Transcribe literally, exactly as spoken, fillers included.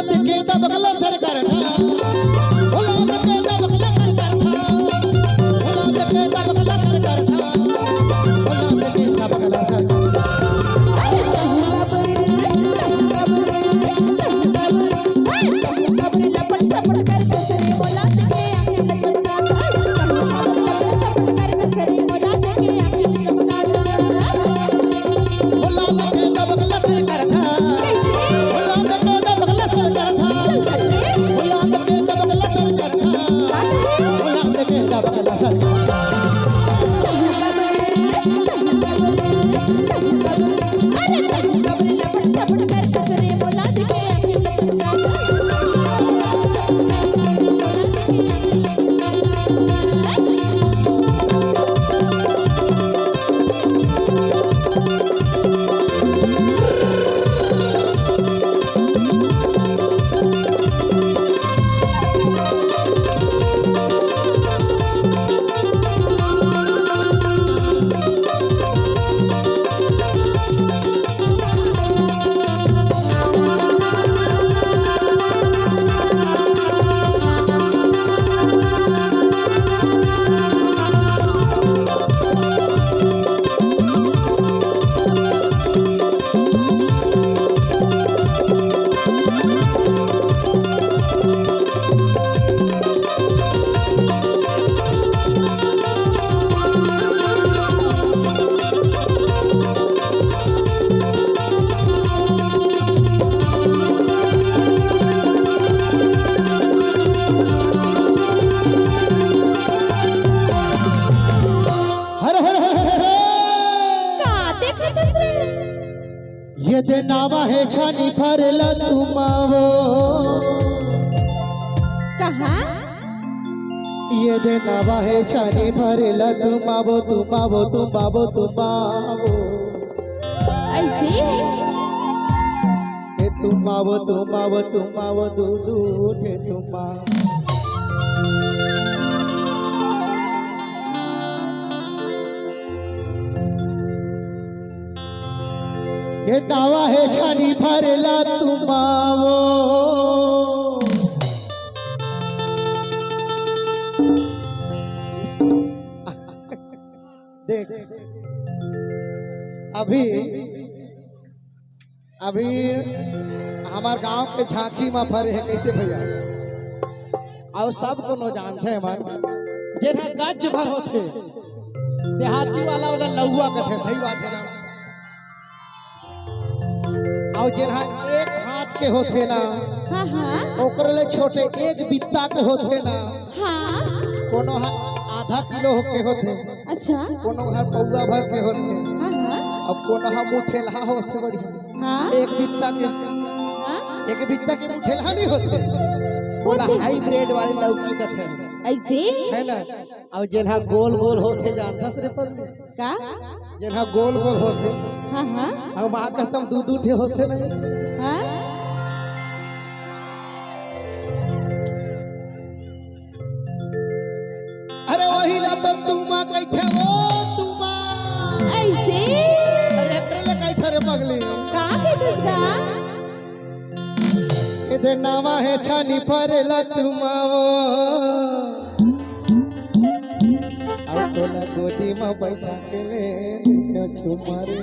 के दबकला सरकार था, भोला के दबकला सरकार था, भोला के दबकला सरकार था, भोला के दबकला सरकार था। हर हर हर हर हर। का देखत हस रे? ये दे नावा हे छानी फरला तुम आवो। कहाँ? ये दे नावा हे छानी फरला तुम आवो, तुम आवो, तुम आवो, तुम आवो। ऐसे? ए तुम आवो, तुम आवो, तुम आवो, दू दू ठे तुम आवो। ये नावा हे छानी फरला तुम आवो। देख, अभी अभी हमार गांव के झांकी म फरे हे, कैसे भैया? अउ सब कोनो जानथे हमर, जेन ह गज भर होथे, देहाती वाला ओला लउवा कथे, सही बात हे ना? अउ जेन ह एक हाथ के होथे ना, हाँ, हाँ। ओकर ले छोटे एक बित्ता के होथे ना, हाँ। कोनो ह आधा किलो के होथे, अच्छा। कोनो ह पौवा भर के होथे, हाँ, हाँ। अउ कोनो ह मुठेलहा होथे बढ़िया। हाँ। एक बित्ता के, हाँ। एक बित्ता के मुठेलहा नहीं होथे, ओला होथे। हाईब्रिड वाली लौकी कथे। ऐसे? है ना? अउ जेन ह गोल गोल होथे, जानथस रे पगली? का? जेन ह गोल गोल होथे। हाँ, हाँ। अउ माँ कसम दू दू ठे होथे नहीं। हाँ। अरे वही ला तो तुमा कहिथे, ओ तुमा। ऐसे? अरे एकरे ले कहिथे रे पगली। का कहिथस गा? एदे नावा हे छानी फरला तुमा वो। अउ तोला गोदी म बैठा के ले, चुमा रे।